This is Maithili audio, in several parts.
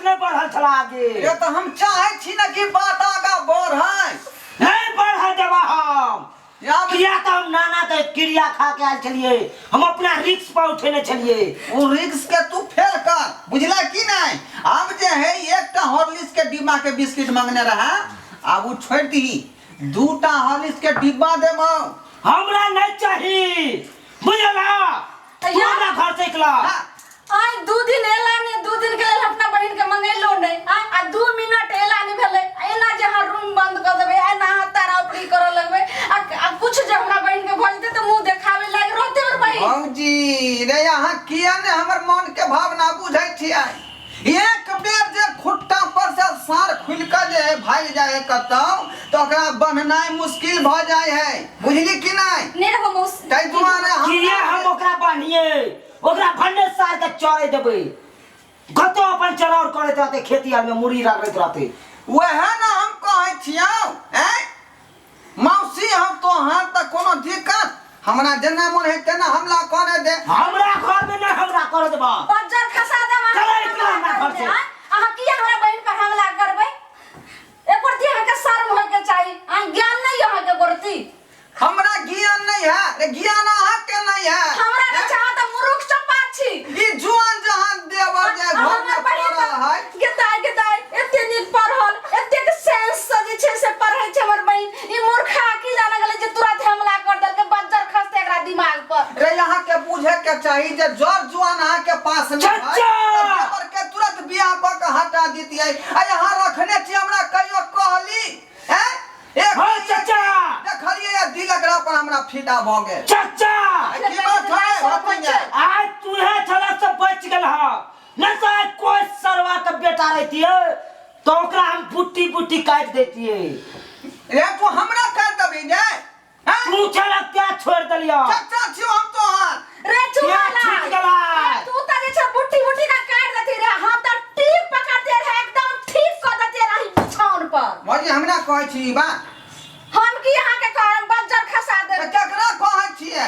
नहि बढ़ल छला आगे। रे तऽ हम चाहै छी ने कि बात आगा बढ़ै। नहि बढ़ै देबा हम। आब किया तऽ हम नाना के क्रिया खा के आयल छलियै, हम अपना रिक्स पर उठेने छलियै। ओ रिक्स के तू फेल कर, बुझला कि नहीं? आब जे है एकटा हॉर्लिक्स के डिब्बा के बिस्किट मांगने रहा, आब उ छोड़ दही, दूटा हॉर्लिक्स के डिब्बा देबौ। हमरा नहीं चाही, बुझला? तू हमरा घर से निकला। हाँ। आइ 2 दिन एला ने, 2 दिन के लेल अपना बहिन के मंगेलो नहीं। आइ आ 2 मिनट एला नहीं भेलै, एना जे अहाँ रूम बंद कऽ देबै, एना अहाँ तारा उपरी करऽ लगबै, आ कुछ जे हमरा बहिन के भऽ जेतै तऽ मुँह देखाबै लायक रहतै हमर बहिन? भौजी रे, अहाँ किया ने हमर मन के भावना बुझै छियै? एक बेर जे खुट्टा पर से साँढ़ खुलि कऽ जे है भागि जाइ है कतौ, तऽ ओकरा बन्हनाइ मुश्किल भऽ जाइ है, बुझली कि नहि? नहि रहू मौसी। ताहि दुआरे हम किया हम ओकरा बान्हियै? ओकरा भन्ने सार के चरे देबै, कतौ अपन चरौर करैत रहतै, खेती आर में मुड़ी रगड़ैत रहतै। वएह ने हम कहै छियौ। ऐं मौसी, हम तोहर तऽ कोनो दिक्कत, हमरा जेना मन है तेना हमला करे दे। हमरा घर में नहीं हमरा करे देबा। बज्जर खसा देब अहाँ। चलै निकला हमरा घर से। आँय? अहाँ किया हमरा बहिन पर हमला करबै? एको रत्ती अहाँके शर्म होइके चाही। अहाँ ज्ञान नहीं अहाँके एको रत्ती? हमरा ज्ञान नहीं है रे, ज्ञान अहाँ के नहीं है। हमरा नहीं चाहत तऽ मूर्ख चपा छी। ई जुआन जहान देवर जे घर में पड़ल है। गेदाय गेदाय, एते नीक पढ़ल, एतेक सेंस से जे छै से पढ़ै छै हमर बहिन, ई मूर्खा की जाने गेलै जे तुरंत हमला कर देलकै। बज्जर खसतै एकरा दिमाग पर। रे, अहाँ के बुझे के चाही जे जर जुआन अहाँ के पास नहीं है, चचा! तऽ देवर के तुरंत बियाह कऽ के हटा दितियै। आ यहाँ रखने छी, हमरा कहियो कहली हैं? एक हाँ, चचा! देखलियै या दिल एकरा पर हमरा फिदा भऽ गेल। चचा! की बात है भतीजा? आज तूहे छला से बच गेल ह, नहीं तो आज कोई सरवा के बेटा रहतियै तो ओकरा हम बुट्टी बुट्टी काटि देतियै। रे तू हमरा काटि देबही ने? हैं? तू छला क्या छोड़ देलियो? चचा छियौ हम तोहर। रे चूहा के छूट गेलै? तू त जे छै बुट्टी बुट्टी का काट देती रे, हम त टीप पकड़ते रहे, एकदम ठीक क देते रही बिछौन पर। भौजी, हमरा कहै छी ई बात? हम की अहाँ के कहब, बज्जर खसा देब। तऽ केकरा कहै छियै?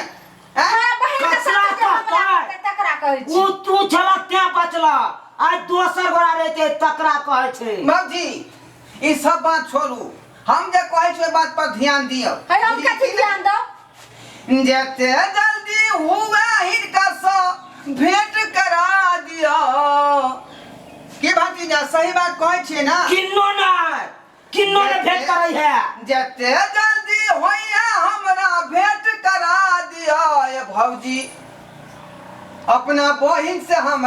हैं? हमरा बहिन के ककरा साथ जे हमला कहतै? करतै तकरा कहै छी। उ तू छला तें बचला, आज दोसर गोरा रहते तकरा कहै छै। भौजी, ई सब बात छोड़ू, हम जे कहै छी ओहि बात पर ध्यान दियौ। है हम कथी ध्यान दो? जते जल्दी हुए हिनका से भेंट करा दियौ। की भतीजा, सही बात कहै छियै ना? किन्नो नहि, किन्नो नहि भेंट करै है। जते जल्दी होइए हमरा भेंट करा दियौ। ए भौजी, अपना बहिन से हम